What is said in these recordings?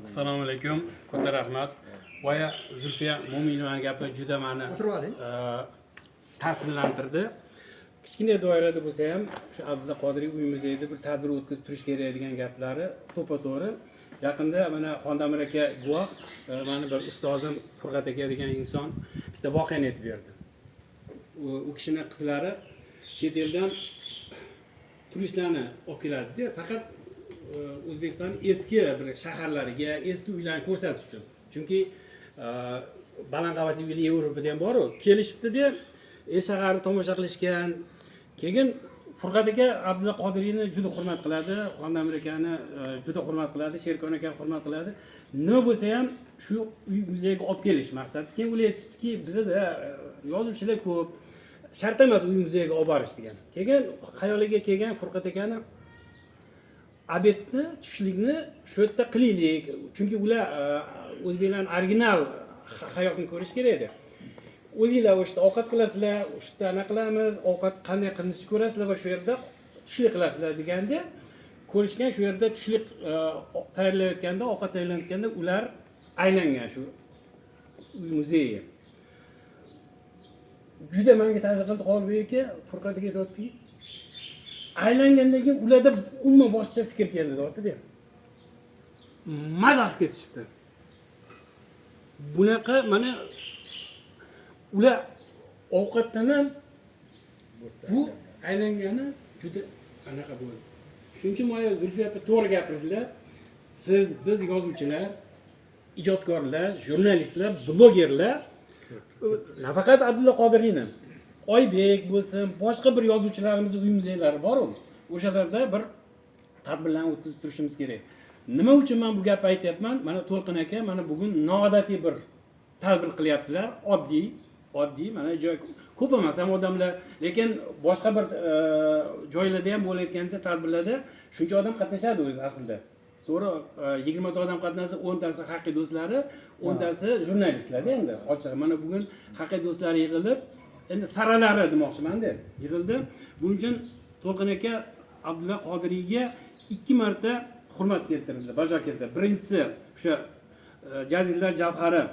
Assalomu alaykum, katta rahmat. Boya Zulfiya Mo'minovani gapi juda mani O'tirib oling. Ta'sirlantirdi. Kichkina doirada bo'lsa ham, shu Abdulla Qodiriy uy muzeyida bir tadbir o'tkazib turish kerak degan gaplari to'ppa to'g'ri. Yaqinda mana Xondamir aka guvoh, mani bir ustozim Furqat aka degan inson bitta voqeani aytib berdi. U kishini qizlari chet eldan turistlarni olib keladida, faqat O'zbekistonning eski bir shaharlariga, eski uylarni ko'rsatish uchun, chunki baland qavatli uylar Yevropada ham boru. Kelishibdida, shaharni tomosha qilishgan. Keyin Furqat aka Abdulla Qodiriyni juda hurmat qiladi, Xondamir akani juda hurmat qiladi, Sherkon akani hurmat qiladi. Nima bo'lsa ham, shu uy muzeyga olib kelish maqsadi. Keyin ular aytishibdiki, bizada yozuvchilar ko'p, shart emas uy muzeyga olib borish degan. Keyin xayoliga kelgan Furqat akani, обед ni, tushlikni shu yerda qilaylik, chunki ular o'zbeklarni original hayotini ko'rish kerak edi. O'zinglar o'sha yerda ovqat qilasizlar, o'sha yerda anaqa qilamiz, ovqat qanday qilinishini ko'rasizlar va shu yerda tushlik qilasizlar deganda ko'rishgan. Shu yerda tushlik tayyorlayotganda, ovqat tayyorlanayotganda ular aylangan shu uy muzeyi. Juda manga ta'sir qildi, Qobilbek aka. Furqat aka aytyaptiki, aylangandan keyin ularda umuman boshqacha fikr keldi deyaptida, maza qilib ketishibdi. Bunaqa mana ular ovqatdan ham bu aylangani juda anaqa bo'ldi. Shuning uchun boya Zulfiya opa to'g'ri gapirdilar. Siz, biz, yozuvchilar, ijodkorlar, jurnalistlar, blogerlar nafaqat Abdulla Qodiriyni, Oybek bo'lsin, boshqa bir yozuvchilarimizni uy muzeylari boru, o'shalarda bir tadbirlarni o'tkazib turishimiz kerak. Nima uchun man bu gapni aytyapman? Mana To'lqin aka mana bugun noodatiy bir tadbir qilyaptilar. Oddiy mana joy, ko'p emas ham odamlar, lekin boshqa bir joylarda ham bo'layotganda tadbirlarda shuncha odam qatnashadi o'zi aslida. To'g'ri, 20ta odam qatnashsa, 10tasi haqiqiy do'stlari, 10tasi jurnalistlarda. Endi ochig'i, mana bugun haqiqiy do'stlari yig'ilib, endi saralari demoqchimanda, yig'ildi. Buning uchun To'lqin aka Abdulla Qodiriyga ikki marta hurmat keltirildi, bajo keltirdi. Birinchisi o'sha Jadidlar javhari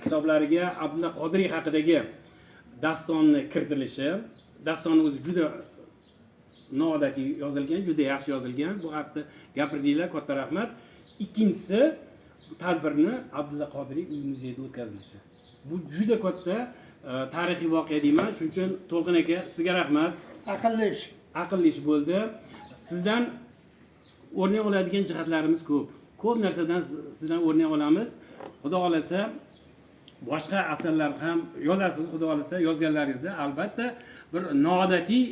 kitoblariga Abdulla Qodiriy haqidagi dastonni kiritilishi. Dastonni o'zi juda noodatiy yozilgan, juda yaxshi yozilgan. Bu haqda gapirdinglar, katta rahmat. Ikkinchisi, tadbirni Abdulla Qodiriy uy muzeyida o'tkazilishi. Bu juda katta tarixiy voqea deyman. Shuning uchun, To'lqin aka, sizga rahmat. Aqlli ish. Aqlli ish bo'ldi. Sizdan o'rnak oladigan jihatlarimiz ko'p. Ko'p narsadan sizdan o'rnak olamiz. Xudo xohlasa, boshqa asarlar ham yozasiz. Xudo xohlasa, yozganlaringizda albatta bir noodatiy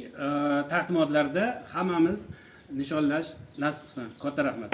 taqdimotlarda hammamiz nishonlash nasib qilsin. Katta rahmat.